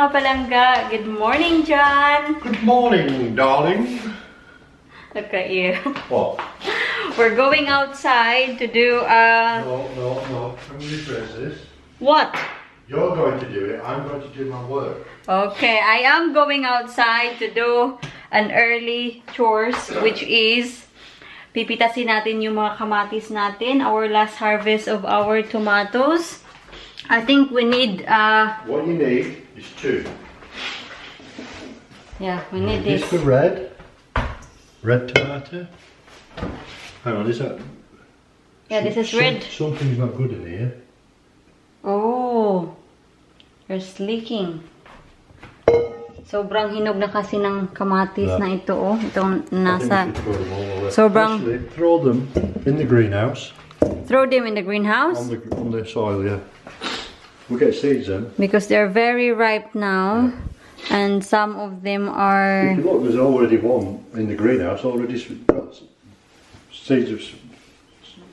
mga palangga. Good morning, John. Good morning, darling. Look at you. What? We're going outside to do No. I'm going to dress this. What? You're going to do it. I'm going to do my work. Okay, I am going outside to do an early chores, which is pipitasin natin yung mga kamatis natin, our last harvest of our tomatoes. I think we need What you need is two. yeah, we need this. This for red. Red tomato. Hang on, is that? Yeah, this is red. Something's not good in here. Oh, there's leaking. Sobrang hinog na kasi ng kamatis na ito, oh. Itong nasa. Sobrang. Actually, throw them in the greenhouse. Throw them in the greenhouse? On the soil, yeah. We'll get seeds in. Because they're very ripe now. And some of them are... If you look, there's already one in the greenhouse, already seeds have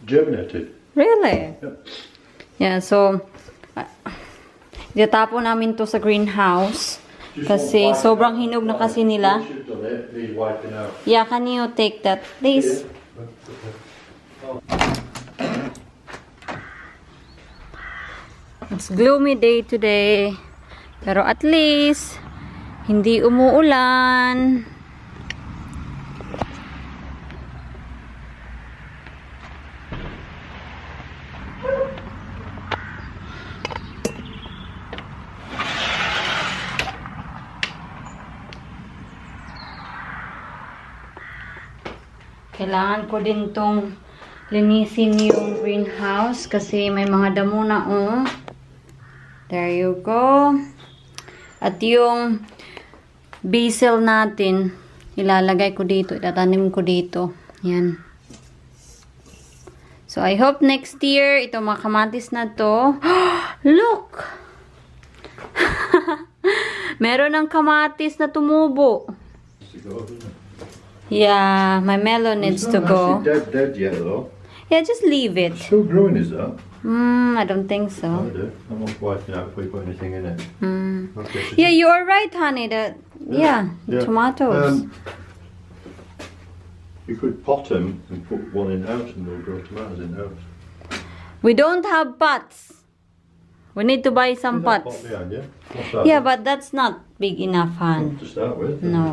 germinated. Really? Yeah. Yeah, so... Itatapo namin to sa greenhouse. Kasi sobrang hinog na kasi nila. Yeah, can you take that, please? It's gloomy day today. Pero at least, hindi umuulan. Kailangan ko din tong linisin yung greenhouse kasi may mga damo na, oh. There you go. At yung basil natin, ilalagay ko dito, itatanim ko dito. Yan. So, I hope next year, itong mga kamatis na to, look! Meron ng kamatis na tumubo. Yeah, my melon needs to go. It's not dead yet though. Yeah, just leave it. It's still growing, is that? I don't think so. I do. I'm not wiping out if we put anything in it. Okay, so Yeah, you are right, honey. Yeah, tomatoes. You could pot them and put one in house and they'll grow tomatoes in house. We don't have pots. We need to buy some Pot pots. behind you. What's that? Yeah, but that's not big enough, hon. To start with. No.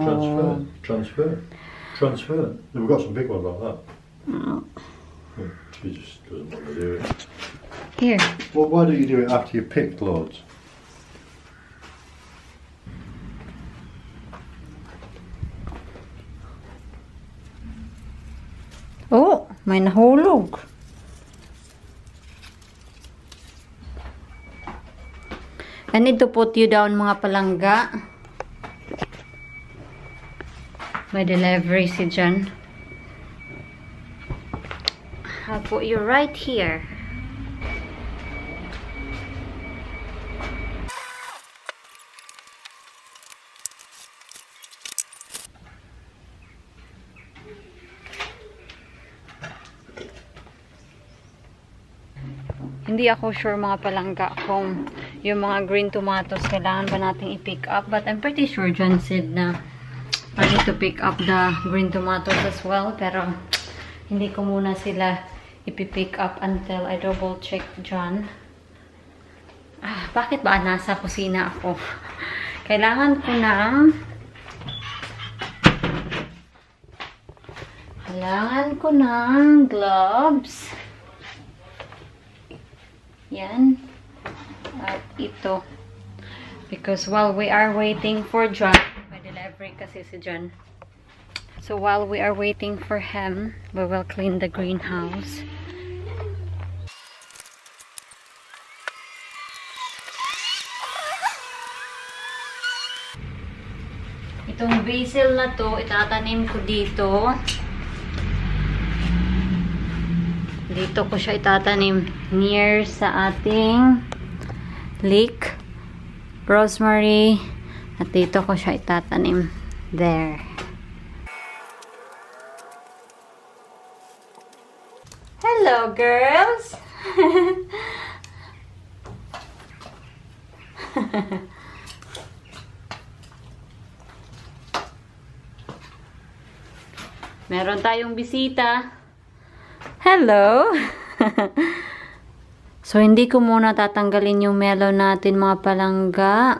Transfer. We've got some big ones like that. Oh. She just doesn't want to do it. Here. Well, why don't you do it after you've picked loads? Oh, may nahulog. I need to put you down, mga palangga. May delivery si John. I'll put you right here. Hindi ako sure, mga palangga, kung yung mga green tomatoes kailangan ba nating i-pick up. But I'm pretty sure John said na I need to pick up the green tomatoes as well. Pero hindi ko muna sila ipipick up until I double check John. Bakit ba nasa kusina ako? Kailangan ko ng gloves. Yan. At ito. Because while we are waiting for John, may delivery kasi si John. So while we are waiting for him, we will clean the greenhouse. Itong basil na to, itatanim ko dito. Dito ko siya itatanim near sa ating leek, rosemary, at dito ko siya itatanim. There. Hello, girls! Meron tayong bisita. Hello! So, hindi ko muna tatanggalin yung melon natin, mga palangga.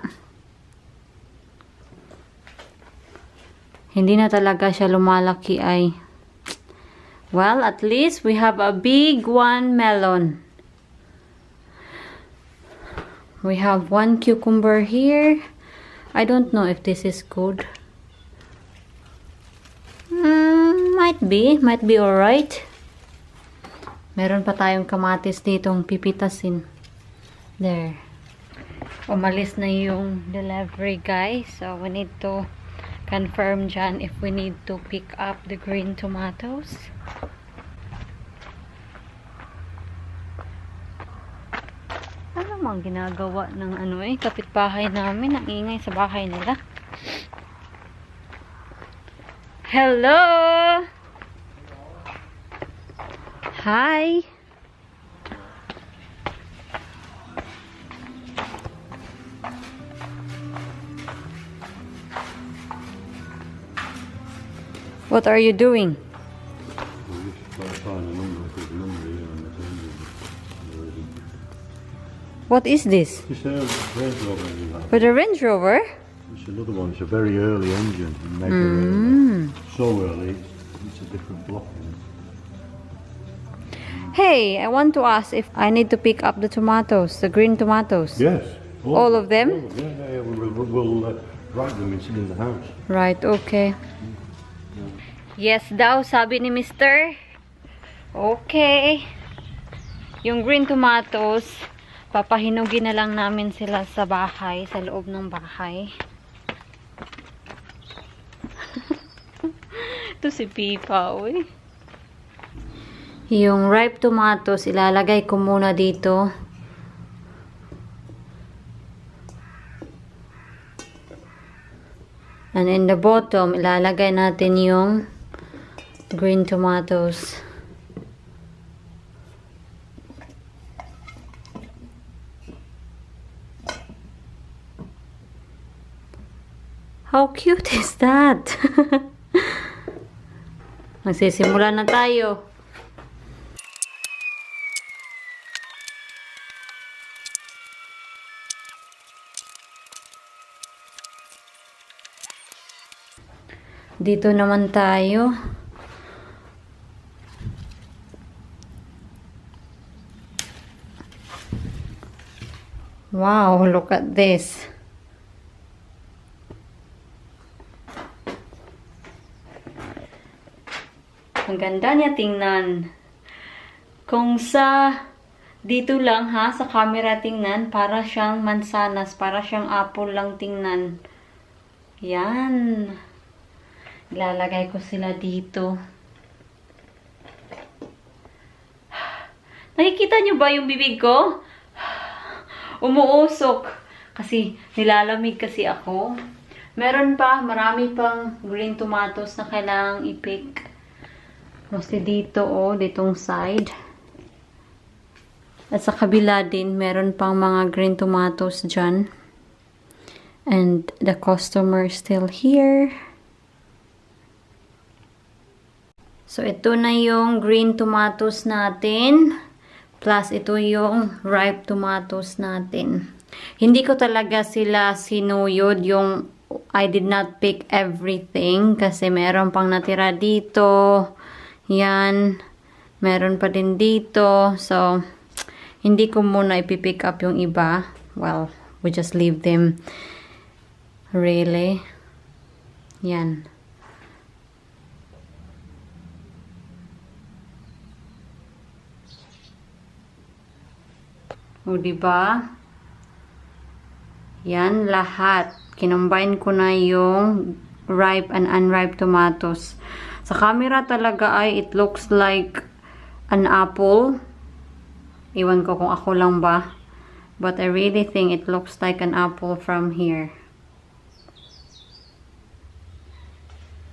Hindi na talaga siya lumalaki ay. Well, at least we have a big one melon. We have one cucumber here. I don't know if this is good. Might be alright. Meron pa tayong kamatis ditong pipitasin. There. Umalis na yung delivery, guys. So, we need to confirm dyan if we need to pick up the green tomatoes. Ano mang ginagawa ng kapitbahay namin? Ang ingay sa bahay nila. Hello! Hi! What are you doing? What is this? It's a Range Rover. For the Range Rover? It's another one. It's a very early engine. Mega so early, it's a different block. Hey, I want to ask if I need to pick up the tomatoes, the green tomatoes. Yes. All of them? Yeah. We'll write them in the house. Right, okay. Yes daw, sabi ni Mr. Okay. Yung green tomatoes, papahinugin na lang namin sila sa bahay, sa loob ng bahay. Ito si Pipa, uy. Yung ripe tomatoes, ilalagay ko muna dito. And in the bottom, ilalagay natin yung green tomatoes. How cute is that? Magsisimula na tayo. Dito naman tayo. Wow, look at this. Ang ganda niya tingnan. Kung sa dito lang ha, sa camera tingnan, para siyang mansanas, para siyang apple lang tingnan. Yan. Ilalagay ko sila dito. Nakikita niyo ba yung bibig ko? Umuusok. Kasi nilalamig kasi ako. Meron pa, marami pang green tomatoes na kailangang i-pick. Mostly dito, ditong side. At sa kabila din, meron pang mga green tomatoes dyan. And the customer is still here. So, ito na yung green tomatoes natin. Plus, ito yung ripe tomatoes natin. Hindi ko talaga sila sinuyod yung I did not pick everything kasi meron pang natira dito. Yan. Meron pa din dito. So, hindi ko muna ipipick up yung iba. Well, we just leave them. Really. Yan. O, diba? Yan, lahat. Kinombine ko na yung ripe and unripe tomatoes. Sa camera talaga ay it looks like an apple. Iwan ko kung ako lang ba. But I really think it looks like an apple from here.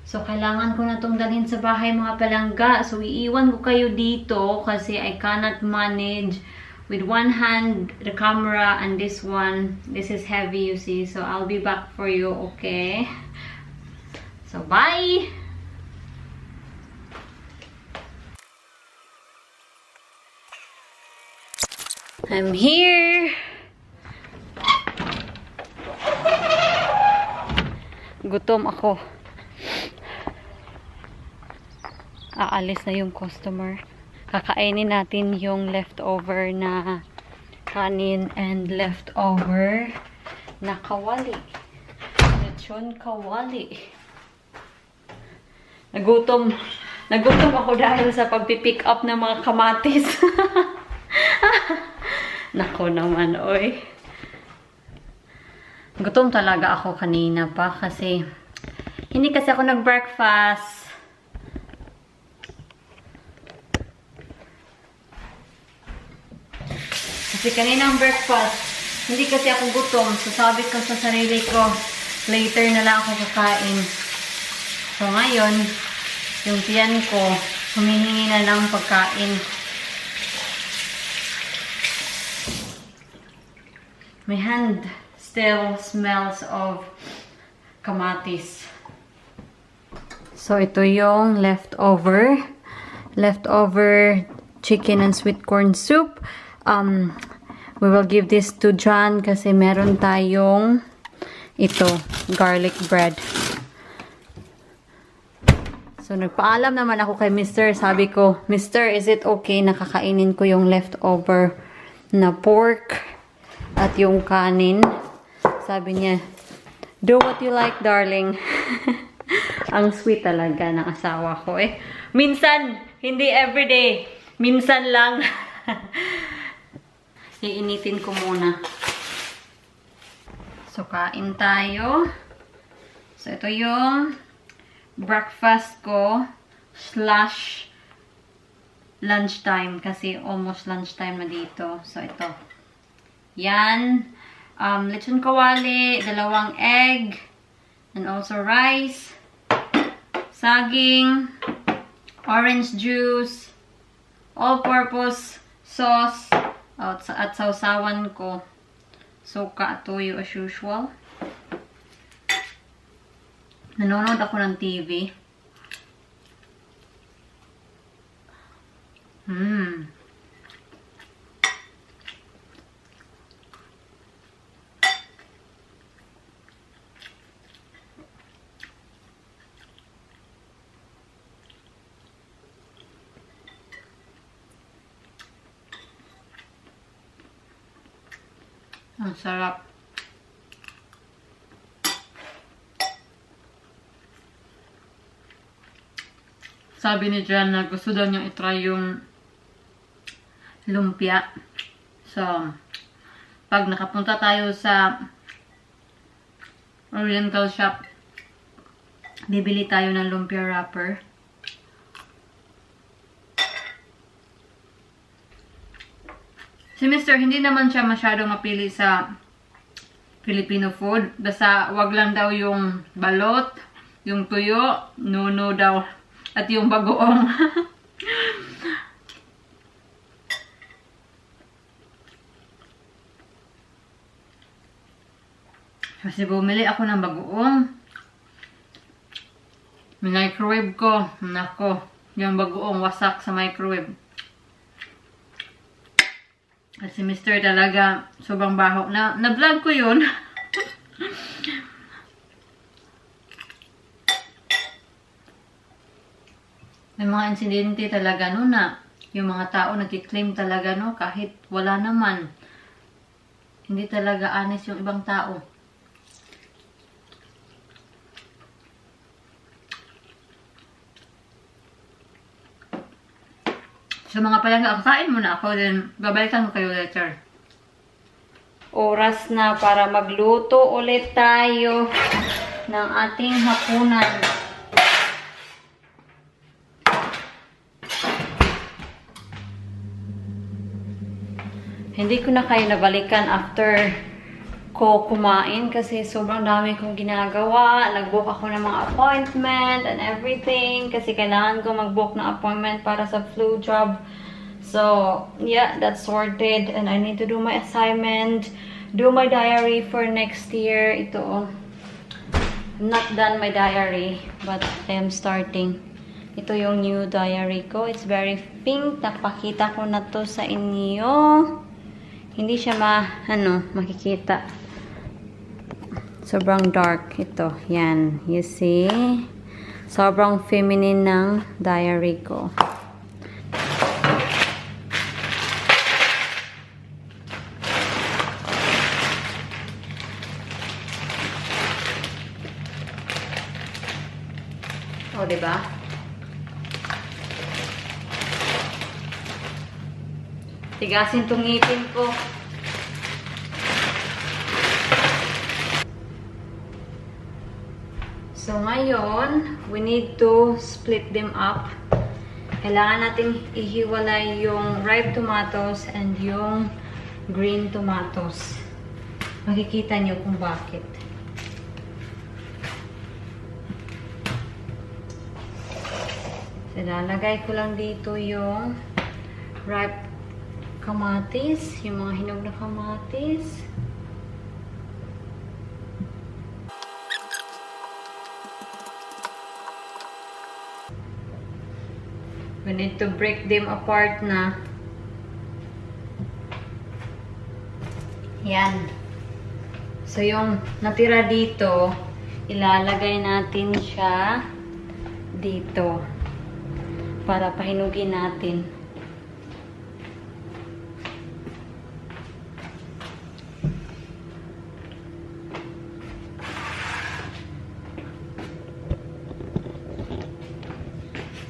So, kailangan ko na itong dalhin sa bahay, mga palangga. So, iiwan ko kayo dito kasi I cannot manage with one hand the camera and this one. This is heavy, you see. So, I'll be back for you, okay? So, bye! I'm here. Gutom ako. Aalis na yung customer. Kakainin natin yung leftover na kanin and leftover na kawali. Lechon kawali. Nagutom ako dahil sa pagpipick up ng mga kamatis. Nako naman, oy. Gutom talaga ako kanina pa kasi hindi kasi ako nag-breakfast. Kasi kanina ang breakfast, hindi kasi ako gutom. So sabi ko sa sarili ko, later na lang ako kakain. So ngayon, yung tiyan ko, humihingi na ng pagkain. My hand still smells of kamatis. So ito yung leftover chicken and sweet corn soup. We will give this to John kasi meron tayong ito, garlic bread. So, nagpaalam naman ako kay Mr. Sabi ko, Mr., is it okay na kakainin ko yung leftover na pork at yung kanin? Sabi niya, do what you like, darling. Ang sweet talaga ng asawa ko eh. Minsan, hindi everyday. Minsan lang. Iinitin ko muna. So, kain tayo. So, ito yung breakfast ko / lunchtime kasi almost lunchtime na dito. So, ito. Yan. Lechon kawali, 2 egg, and also rice, saging, orange juice, all-purpose sauce, at sausawan ko, suka at toyo as usual. Nanonood ako ng TV. Ang sarap. Sabi ni Jan na gusto daw niyang itry yung lumpia. So, pag nakapunta tayo sa Oriental shop, bibili tayo ng lumpia wrapper. Si Mr. hindi naman siya masyadong mapili sa Filipino food. Basta wag lang daw yung balot, yung tuyo, nuno daw, at yung bagoong. Kasi bumili ako ng bagoong. Microwave ko. Nako, yung bagoong wasak sa microwave. At si Mr. talaga sobrang baho. Na-vlog ko yun. May mga insidente talaga no na yung mga tao nagki-claim talaga no kahit wala naman. Hindi talaga honest yung ibang tao. So mga palangga, kain muna ako din. Babalikan ko kayo later. Oras na para magluto ulit tayo ng ating hapunan. Hindi ko na kayo nabalikan after ko kumain kasi sobrang dami kong ginagawa. Nag-book ako ng mga appointment and everything kasi kailangan ko mag-book ng appointment para sa flu job. So, yeah, that's sorted and I need to do my assignment, do my diary for next year. Ito, I'm not done my diary, but I am starting. Ito yung new diary ko. It's very pink. Napakita ko na to sa inyo. hindi siya makikita. Sobrang dark ito. Yan. You see? Sobrang feminine ng diary ko. O, diba? Tigasin tong ngipin ko. So, ngayon, we need to split them up. Kailangan natin ihiwalay yung ripe tomatoes and yung green tomatoes. Makikita nyo kung bakit. So, lalagay ko lang dito yung ripe kamatis, yung mga hinog na kamatis. We need to break them apart na. Yan. So, yung natira dito, ilalagay natin siya dito para pahinugin natin.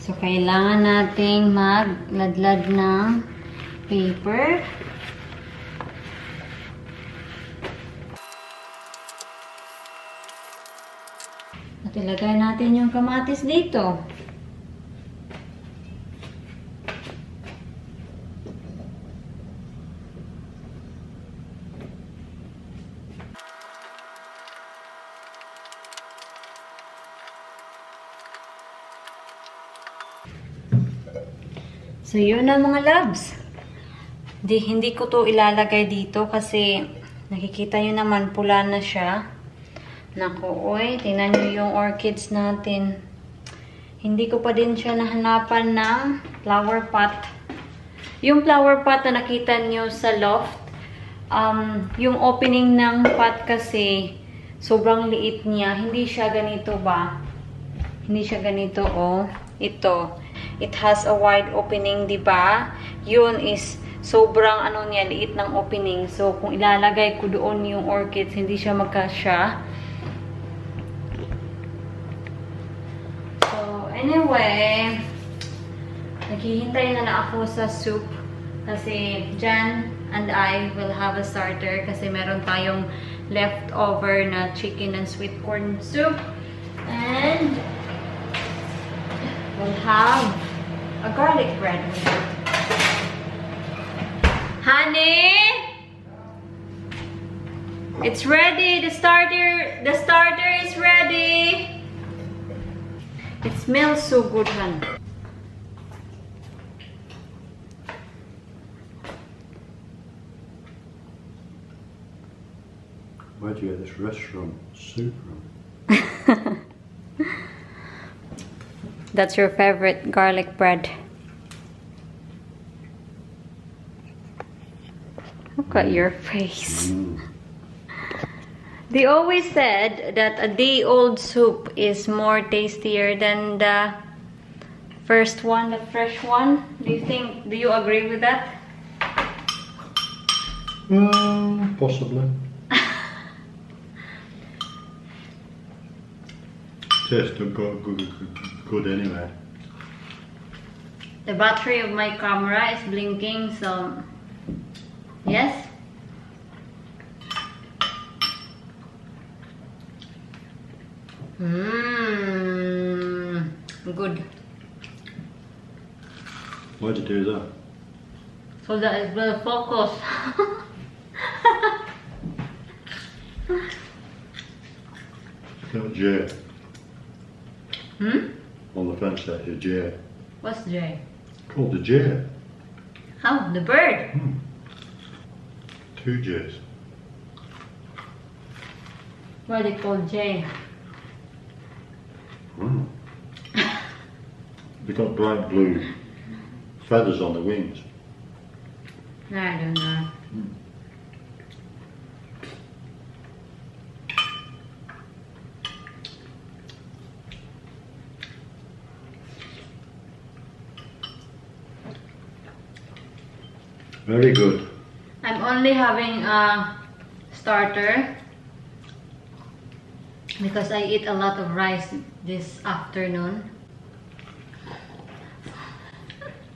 So, kailangan nating magladlad ng paper. At ilagay natin yung kamatis dito. So, yun na mga loves. Hindi ko to ilalagay dito kasi nakikita nyo naman pula na siya. Naku, oy, tingnan nyo yung orchids natin. Hindi ko pa din siya nahanapan ng flower pot. Yung flower pot na nakita nyo sa loft, yung opening ng pot kasi sobrang liit niya. Hindi siya ganito ba? Hindi siya ganito, oh. Ito. It has a wide opening, di ba? Yun is sobrang niya, liit ng opening. So, kung ilalagay ko doon yung orchids, hindi siya magkasya. So, anyway, naghihintay na ako sa soup kasi Jan and I will have a starter kasi meron tayong leftover na chicken and sweet corn soup. And we'll have a garlic bread with it. Honey, it's ready. The starter is ready. It smells so good, hon. Where'd you get this restaurant soup from? That's your favorite garlic bread. Look at your face. They always said that a day-old soup is more tastier than the first one, the fresh one. Do you agree with that? Possibly. Tastes good anyway. The battery of my camera is blinking, so yes. Good. Why'd you do that? So that it will focus. No, J. On the fence there, your J. What's J? Called the J. Oh, the bird. 2 J's. What do they call J? They've got bright blue feathers on the wings. I don't know. Very good. I'm only having a starter because I eat a lot of rice this afternoon.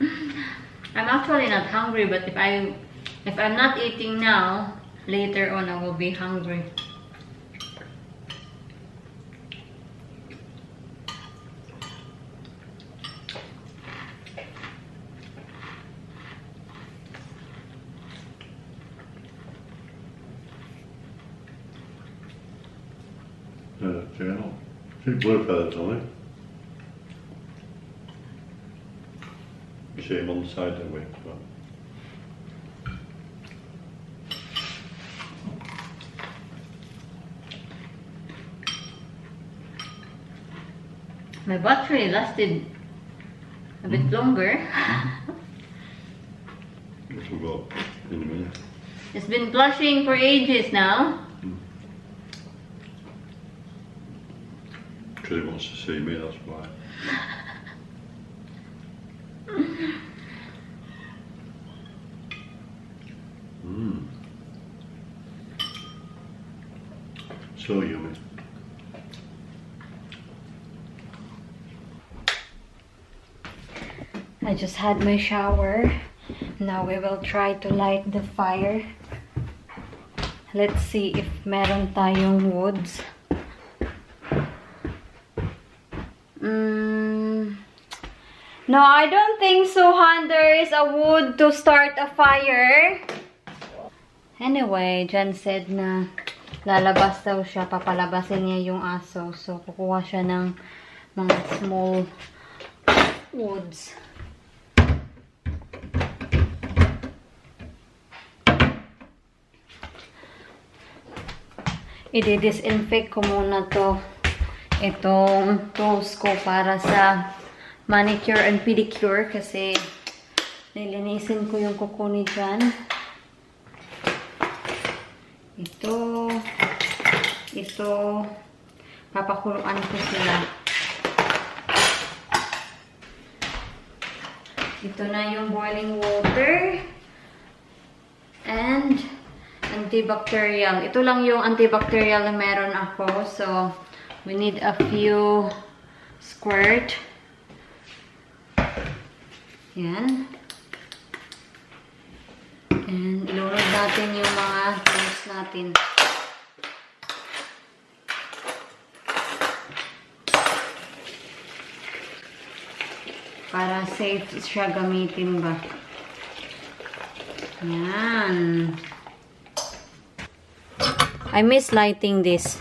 I'm actually not hungry, but if I'm not eating now, later on I will be hungry. Channel. See blue feathers on it. You see him on the side of the wing as well. My battery lasted a bit longer. Which we'll go in a minute. It's been flushing for ages now. Because he wants to see me, that's why. So yummy. I just had my shower. Now we will try to light the fire. Let's see if meron tayong woods. No, I don't think so, Han. There is a wood to start a fire. Anyway, Jan said na lalabas daw siya. Papalabasin niya yung aso. So, kukuha siya ng mga small woods. I-disinfect ko muna itong tools ko para sa manicure and pedicure kasi nilinisin ko yung kuko ni Jan. Ito, papakuluan ko sila. Ito na yung boiling water and antibacterial. Ito lang yung antibacterial na meron ako. So, we need a few squirt. Yan. And ilunod natin yung mga tools natin. Para safe siya gamitin ba. Yan. I miss lighting this.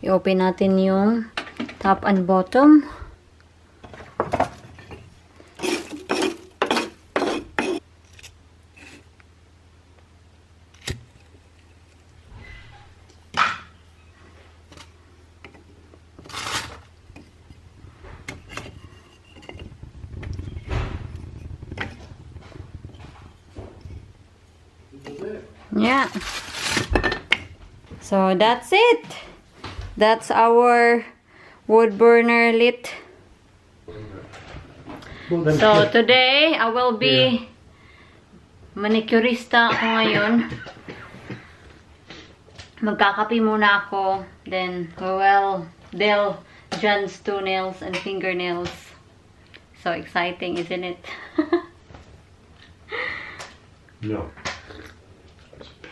I-open natin yung top and bottom. Yeah. So that's it. That's our wood burner lit. So today I will be manicurista ako ngayon. Magkakape muna ako. Then we will do Jan's toenails and fingernails. So exciting, isn't it? No.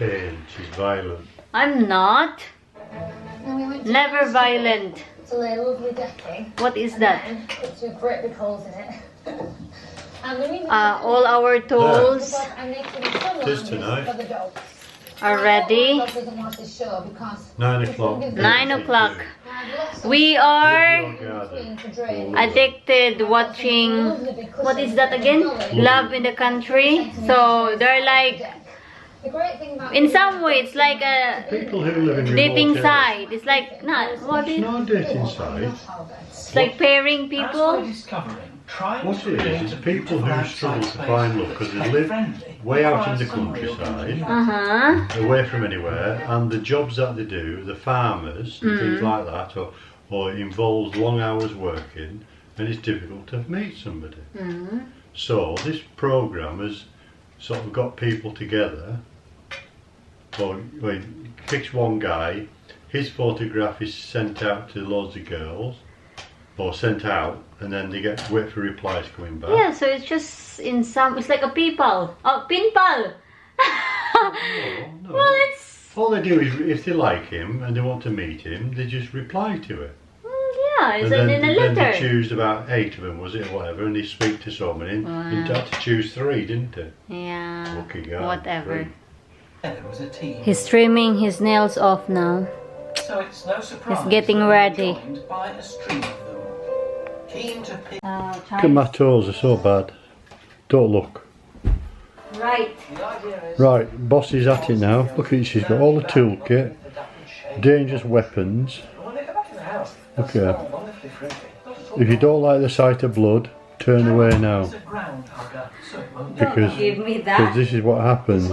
She's violent. I'm not. And we went to Never violent. to their lovely decking. What is that? It's with great big holes in it. And the reason All our tools I'm making some This tonight. for the dogs. are ready. My dog doesn't watch this show because 9 o'clock. 9 o'clock. I've lost We are something to drain. addicted watching, what is that again? Love in the Country. So they're like, The great thing about in some way, it's like a People who live in deep remote inside. It's like, not, what areas. is, It's not deep inside. it's like pairing That's why people. discovering. Try What it is people who struggle to find love because they live way out in the countryside, away from anywhere, and the jobs that they do, the farmers, and things like that, or it involves long hours working, and it's difficult to meet somebody. Mm. So this program has sort of got people together. Or well, picks one guy, his photograph is sent out to loads of girls, or sent out, and then they get wait for replies coming back. Yeah, so it's just in some. It's like a pinpal. Oh, pinpal. No. Well, it's All they do is, if they like him and they want to meet him, they just reply to it. yeah, it's And in a then they letter. choose about 8 of them, was it, or whatever, and they speak to so many. Wow. And they had to choose 3, didn't they? Yeah. Lucky guy. Whatever. 3. There was a team. He's trimming his nails off now. So it's no surprise He's getting that we were ready. joined by a stream of them. Keen to pick Look at my toes, they're so bad. Don't look. Right. the idea is Right, boss is at it now. Look at it, she's got all the toolkit, dangerous weapons. when they go back in the house, Look at her. smell wonderfully fruity. If you don't like the sight of blood, turn away now. It's a ground hugger, so it won't Because Give me because that. this is what happens.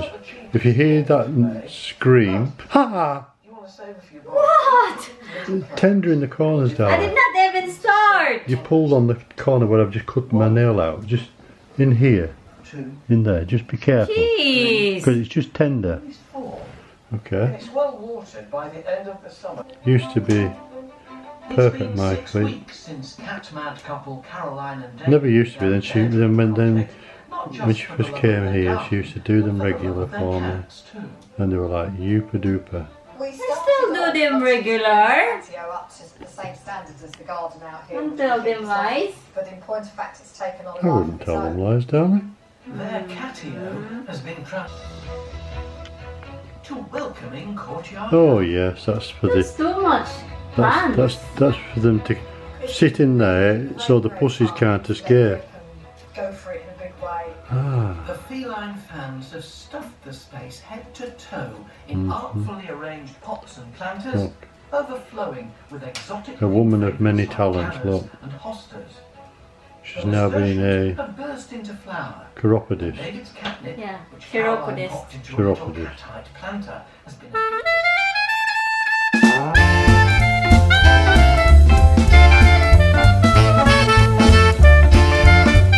If you hear that scream, ha! You want to save a few What? Tender in the corners, I did darling. not even start. You pulled on the corner where I've just cut my nail out. Just in here, two, in there. Just be careful. Jeez. Because it's just tender. at least 4. Okay. It's well watered by the end of the summer. Used to be perfect, It's been 6 Michael. weeks since cat-mad couple Caroline and Dave Never used to be. Then she then Not just when she for first the came love of here, their she used to do them garden, regular but for the love for of me. their cats too. And they were like youper duper. We still do them regular. Patio up to the same standards as the garden out here. Don't tell them lies. But in point of fact, it's taken on a I life wouldn't of its tell own. them lies, darling. Their catio has been to a welcoming courtyard. Oh yes, that's for That's the too much. Fun. that's for them to sit in there so the pussies can't escape. Go for it in a big way. Ah, The feline fans have stuffed the space head to toe in artfully arranged pots and planters, Look. overflowing with exotic A woman of fragrance many talents, cannas look. and hostas. she's now been a Have burst into flower. chiropodist. David's catnip, Yeah, which Caroline chiropodist. popped into a little Chiropodist. cat-eyed planter, has been a